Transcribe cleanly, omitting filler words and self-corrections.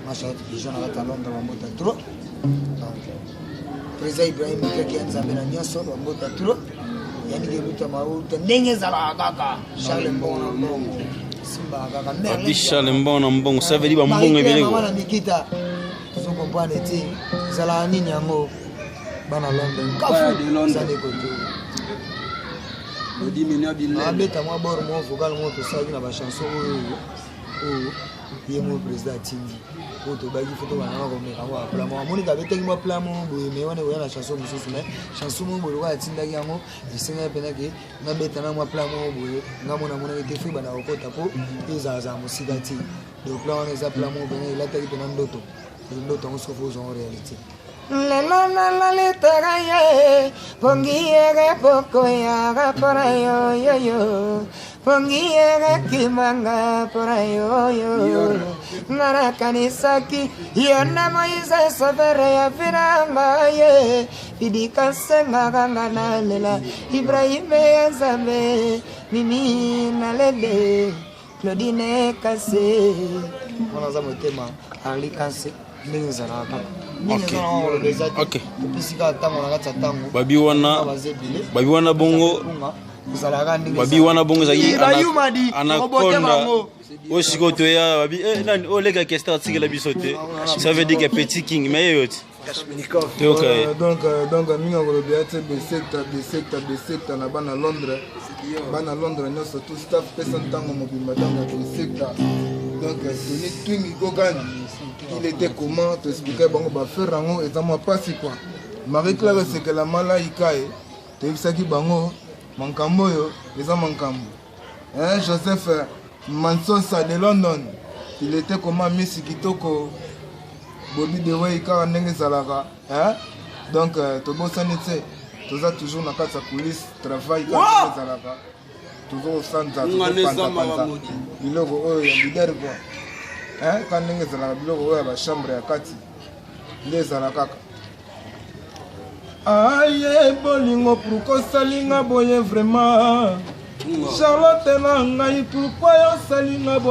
Ma Charlotte Pigeon na kati ya Londres, bambota trop. Donc président Ibrahim Kaki ya Nzambe na nyonso, bambota trop. Yannick Eluta Mauta ndenge ezalaka kaka Charles Mbongo na Mbongo simbaka kaka Babi Charles Mbongo na Mbongo, ça veut dire bambongo ebele. Mama na Mikita, tozo comprendre te ezalaka nini yango. Bana London kafu eza nde kote abeta mwa bor mwa vocal moko tosalaki na bachanson oyo oyo ye moko président atindi oyo tobaki fo tobandaka komeka yango apla moko amoni kabetaki mwa pla moko boye me wana ekoya na chanson mosusu. Mais chanson moko boye lokola atindaki yango, esengaki mpenza ke nabeta na mwa pla moko boye. Nga mona amonaki te fo ebanda kokota mpo ezalazala mosika te. Donc pla wana eza pla moko mpenza elataki mpena ndoto, ndoto yango soki ozwa en réalité. Lelo nalalitaka ye pongi yeke pokoyaka mpona yoyoyo, pongi yeke kimanga mpona yoyo. Nga nakanisaki yo na Moise sofere ya finanga ye bidika sengaka nga nalela Ibrahime ya Nzambe mimi nalele Claudine Kase wana aza motema Arli Kanse ndenge ezalaka kaka mingi eza na koloba eza te. Topesi kaka ntango na kati ya ntango. Babi wana baza ebele. Babi wana bongo ezalaka ndenge babi wana bongo ezalaki Bayumadi, anaconda bango. Oyo sikoyo toya babi nani oyo leka Kester atikela biso te, ça veut dire que petit king mais ye yo ti toyoka ye. Donc mingi akolobela te. Besekta, besekta, besekta na bana Londres, bana Londres nyonso, tout staff pesa ntango mobimba. Donc besekta, donc Tony Twingi Gogan, il était comment toexplike bango bafere yango eza mwa mpasi quoi. Marie Claire esekela malaika ye toyebisaki bango makambo oyo eza makambo. Hein, Joseph Mansosa de London, il était comment Miss Kitoko Bobby de Way kaka ndenge ezalaka, hein? Donc tobosani te, toza toujours na kati ya coulisse, travail kaka ndenge ezalaka, tozokosanza, tozopanzapanza biloko oyo ya leader quoi, hein? Kaka ndenge ezalaka, biloko oyo ya bachambre ya kati nde ezala kaka. Aye bolingo, pourquoi osalinga boye vraiment, Charlotte na ngai? Pourquoi osalinga boye?